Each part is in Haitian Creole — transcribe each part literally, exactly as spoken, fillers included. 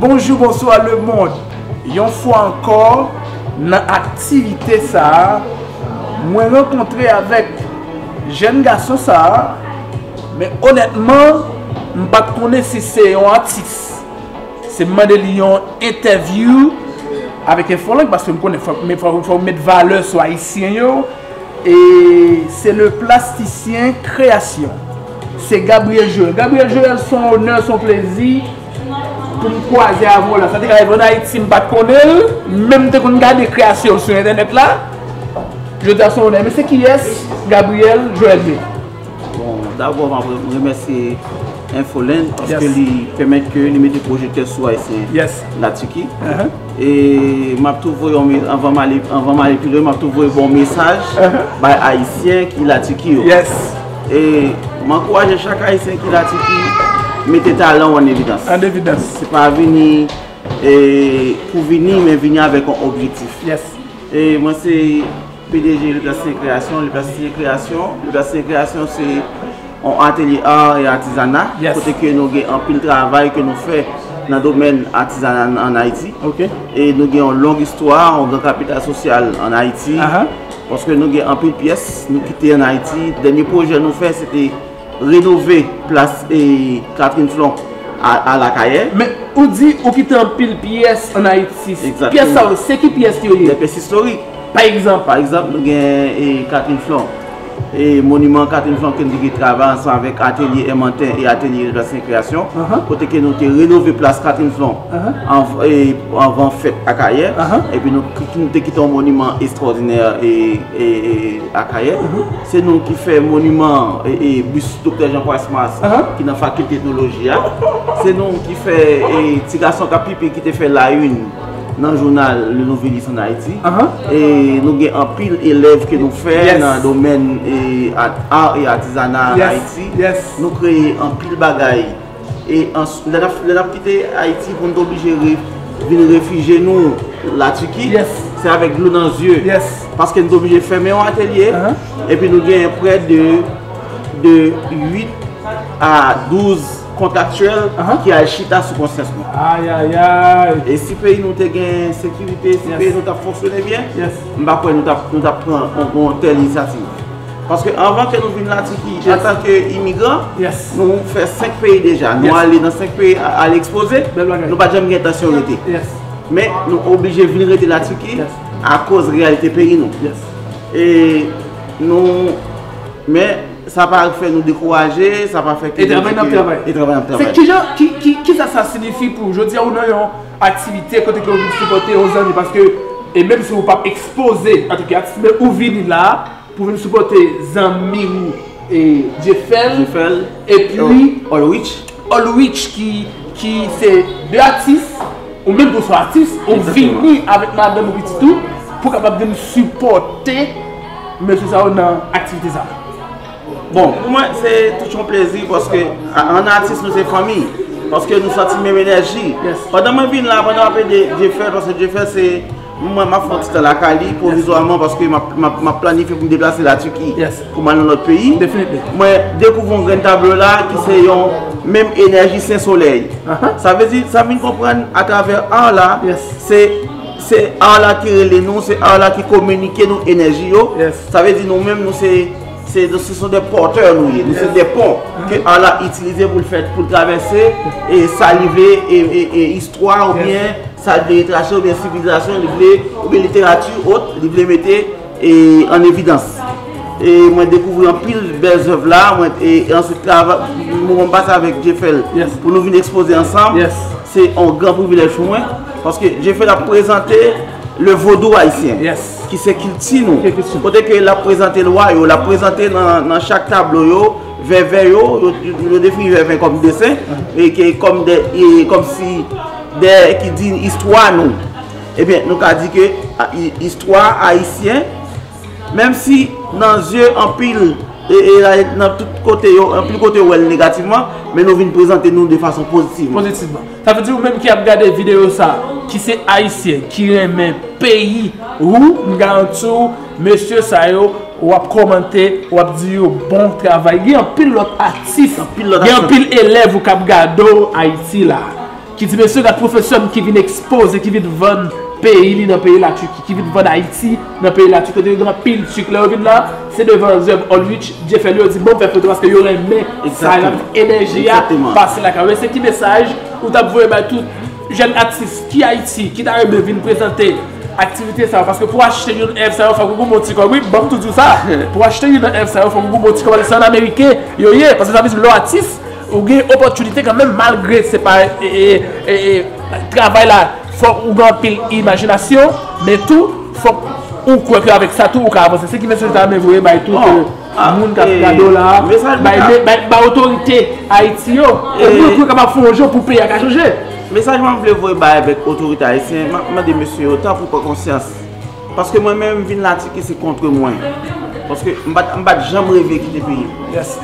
Bonjou, bonswa lemonn. Yon fwa ankò, nan aktivite sa a, mwen rankontre avèk jèn gason sa a, men onètman, m pa t konnen si se yon atis. Se m mande li yon entèvyou avèk Infolang, paske m konnen fòk, men fòk, fòk m met valè sou Ayisyen yo. E se le plastisyen kreyasyon. Se Gabriel Joël. Gabriel Joël, se yon onè, se yon plezi pou m kwaze avè w la. Sa te ka rive ann Ayiti, m pa t konnen l, men m te konn gade kreyasyon l sou entènèt la. Jodi a, se yon onè. Men se kiyès Gabriel Joël ye? Bon, dabò, m ap remèsye Infoland paske li pèmèt ke li mete pwojektè sou Ayisyen Latiki. E m ap tou voye yon me-, anvan m ale, anvan m ale pi lwen, m ap tou voye bon mesaj bay Ayisyen ki Latiki yo. E m ankouraje chak Ayisyen ki Latiki mete talan w an evidans. An evidans. Se pa vini, e, pou vini, men vini avèk yon objektif. E mwen se P D G Le Plasticien Création. Le Plasticien Création, Le Plasticien Création se yon atelye art e atizana, kote ke nou gen anpil travay ke nou fè nan domèn atizana an Ayiti. E nou gen yon long istwa, yon gran kapital sosyal an Ayiti, paske nou gen anpil pyès nou kite an Ayiti. Dènye pwojè nou fè, se te renove plas, e, Catherine Flon a, a Lakayè. Men, ou di ou kite anpil pyès an Ayiti. Pyès sa yo, se ki pyès yo ye? De pyès istorik. Pa egzanp? Pa egzanp, nou gen, e, Catherine Flon. E moniman Catherine Flon ke nou te travay ansanm avèk Atelye Enmanten e Atelye Plastisyen Kreyasyon, kote ke nou te renove plas Catherine Flon anv-, e, anvan fèt Akayè. Epi nou, nou te kite yon moniman estwòdinè, e, e, e, Akayè. Se nou ki fè moniman, e, e, bis Doktè Jean Price Mars ki nan Fakilte Etnoloji a. Se nou ki fè, e, ti gason k ap pipi ki te fè la une nan jounal Le Nouvelliste en Haïti. E nou gen anpil elèv ke nou fè nan domèn, e, at-, art e atizana an Ayiti. Nou kreye anpil bagay. E ans-, lè n ap, lè n ap kite Ayiti pou n te oblije re-, vin refijye nou Latiki, se avèk dlo nan zye. Paske n te oblije fèmen yon atelye, epi nou gen prè de, de uit a douz kontraktyèl ki al chita sou konsyans nou. Ayayay! E si peyi nou te gen sekirite, si peyi nou t ap fonksyone byen, m pa kwè nou t ap, nou t ap pran yon, yon tèl inisyativ. Paske anvan ke nou vin Latiki, antanke imigran, nou fè senk peyi deja. Nou ale nan senk peyi, a-, al ekspoze. Nou pa t janm gen entansyon rete. Men nou oblije vin rete Latiki akoz reyalite peyi nou. E nou, men sa pa fè nou dekouraje, sa pa fè ke nou di ke, e travay n ap travay. Se kijan, ki, ki, kisa sa siyifi pou ou? Jodi a, ou nan yon aktivite kote ke ou vin sipòte yon zanmi, paske, e menm si ou p ap ekspoze antanke atis, men ou vini la, pou vin sipòte zanmi ou, e, Jefèl, epi Olwich, ki, ki se de atis, ou menm tou se atis, ou vini avèk madanm ou pitit ou, pou kapab vin sipòte mesye sa yo nan aktivite sa. Bon, pou mwen, se tout yon plezi, paske a-, an atis, nou se fanmi, paske nou santi menm enèji. Pandan mwen vin la, pandan m ap ede Jefèl, paske Jefèl se Mwen, m ap fè yon ti tan lakay li, pwovizwaman, paske m ap, m ap, m ap planifye pou m deplase Latiki pou m al nan lòt peyi. Mwen dekouvri yon grenn tablo la ki se yon menm enèji sen solèy. Sa vle di, sa m vin konprann atravè art la, se, se art la ki rele nou, se art la ki kominike nou enèji yo. Sa vle di, nou menm, nou se, se, ce sont des porteurs nou ye. Nou se de pon ke art la itilize pou l fè, pou l travèse e sa li vle, e, e, e istwa oubyen sa li vle retrase oubyen sivilizasyon li vle, oubyen literati, ot, li vle mete, e, an evidans. E mwen dekouvri anpil bèl zèv la, mwen, e, e answit, trava-, moman m pase avèk Jefèl pou nou vin ekspoze ansanm, se yon gran privilèj pou mwen, paske Jefèl ap prezante le vodou ayisyen, ki se kilti nou, kote ke l ap prezante lwa yo, l ap prezante nan, nan chak tablo yo, vèvè yo, yo, yo defini vèvè kòm desen, e ke kòm de, e kòmsi dèyè ki di istwa nou. Ebyen, nou ka di ke, a, i-, istwa ayisyen, menm si nan zye anpil, e, e, nan tout kote yo, anpil kote yo wè l negativman, men nou vin prezante nou de fason pozitivman. Pozitivman. Sa vle di ou menm ki ap gade videyo sa, ki se ayisyen, ki renmen peyi ou, m garanti w, mesye sa yo, w ap kòmante, w ap di yo bon travay. Gen anpil lòt atis, gen anpil elèv ou k ap gade w Ayiti la. Li di, mesye, gad pwofesè m ki vin ekspoze, ki vin vann peyi li nan peyi Latiki, ki vin vann Ayiti nan peyi Latiki, kote yo gen anpil Tik. Lè yo vin la, se devan zèv Oldrich, Jeffrey, yo di, bon, fè foto paske yo renmen sa, y ap, enèji a pase lakay yo. Men se ki mesaj ou t ap voye bay tout jèn atis ki Ayiti, ki ta renmen vin prezante aktivite sa yo? Paske pou achte youn nan èv sa yo, fòk ou gen yon bon ti kòb. Wi, ban m tou di w sa. Pou achte youn nan èv sa yo, fòk ou gen yon bon ti kòb. Se an ameriken yo ye. Paske sa vle di, lè w atis, ou gen opòtinite kanmenm, malgre se pa, e, e, e, e, travay la, fòk ou gen anpil imajinasyon, men tou, fòk ou kwè ke avèk sa tou, ou ka avanse. Se ki mesaj ou ta renmen voye bay tout, e, moun k ap gade w la, bay, bay, bay otorite Ayiti yo, omwen pou yo kapab fè yon jan pou peyi a ka chanje. Mesaj mwen vle voye bay avèk otorite ayisyen, m ap mande mesye yo, tanpri pran konsyans. Paske mwen menm, m vin Latiki, se kont mwen. Paske m pa t, m pa t janm reve kite peyi m.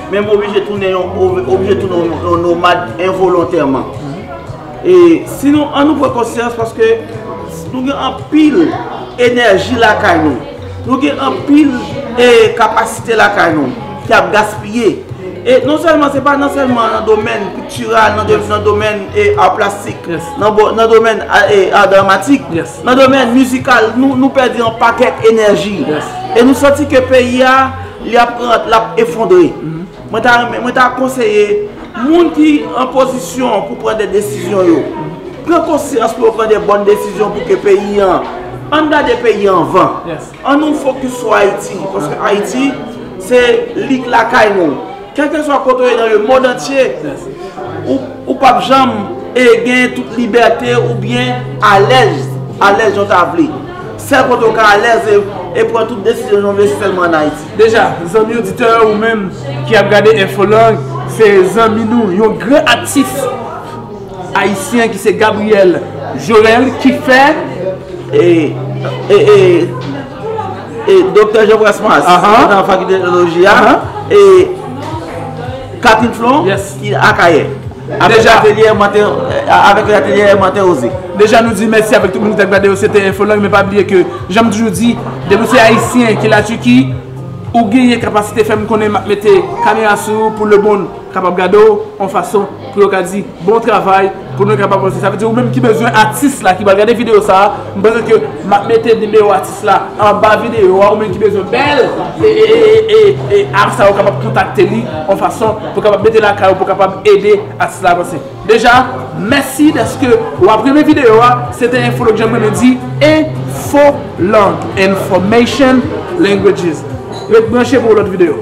Men m oblije tounen yon, oblije tounen yon, yon nomad envolontèman. E si nou, an nou pran konsyans, paske nou gen anpil enèji lakay nou. Nou gen anpil, e, kapasite lakay nou ki ap gaspiye. E non sèlman, se pa nan sèlman nan domèn piktiral, nan do-, nan domèn, e, ar plastik, nan bo-, nan domèn, a, e, ar dramatik, nan domèn mizikal, nou, nou pèdi yon pakèt enèji. E nou santi ke peyi a, li ap rant, l ap efondre. Mwen ta renmen, mwen ta konseye moun ki an pozisyon pou pran de desizyon yo, pran konsyans pou yo pran de bòn desizyon pou ke peyi an, ann gade peyi an anvan. An nou fokis sou Ayiti, paske Ayiti, se li k lakay nou. Kèlkeswa kote w ye nan lemonn antye, ou, ou p ap janm, e, gen tout libète oubyen alèz, alèz jan w ta vle. Sèl kote w ka alèz e, e pran tout desizyon w vle, se sèlman ann Ayiti. Deja, zanmi oditè, ou menm ki ap gade Enfolang, se zanmi nou, yon gran atis ayisyen ki se Gabriel Jorel ki fè, e, e, e, e, Doktè Jean François, nan Fakilte Etnoloji a, e Catherine Flon, ki Akayè. Avèk Atelier Mantè, avèk Atelier Mantè Oze. Deja, nou di mèsi avèk tout moun ki t ap gade yo, se te Enfolang, men pa bliye ke, jan m toujou di, depi w se ayisyen ki Latiki, ou genyen kapasite fè m konnen, m ap mete kamera sou ou pou lemonn kapab gade w yon fason pou yo ka di bon travay, pou nou kapab avanse. Sa vle di ou menm ki bezwen atis la ki pral gade videyo sa a, m panse ke m ap mete nimewo atis la anba videyo a, ou menm ki bezwen bèl e, e, e, e, e, art sa yo kapab kontakte li yon fason pou kapab mete lakay ou pou kapab ede atis la avanse. Deja, mèsi dèske w ap renmen videyo a. Se te Enfolang, jan m renmen di, Enfolang, Information Languages. Ret branche pou lòt videyo.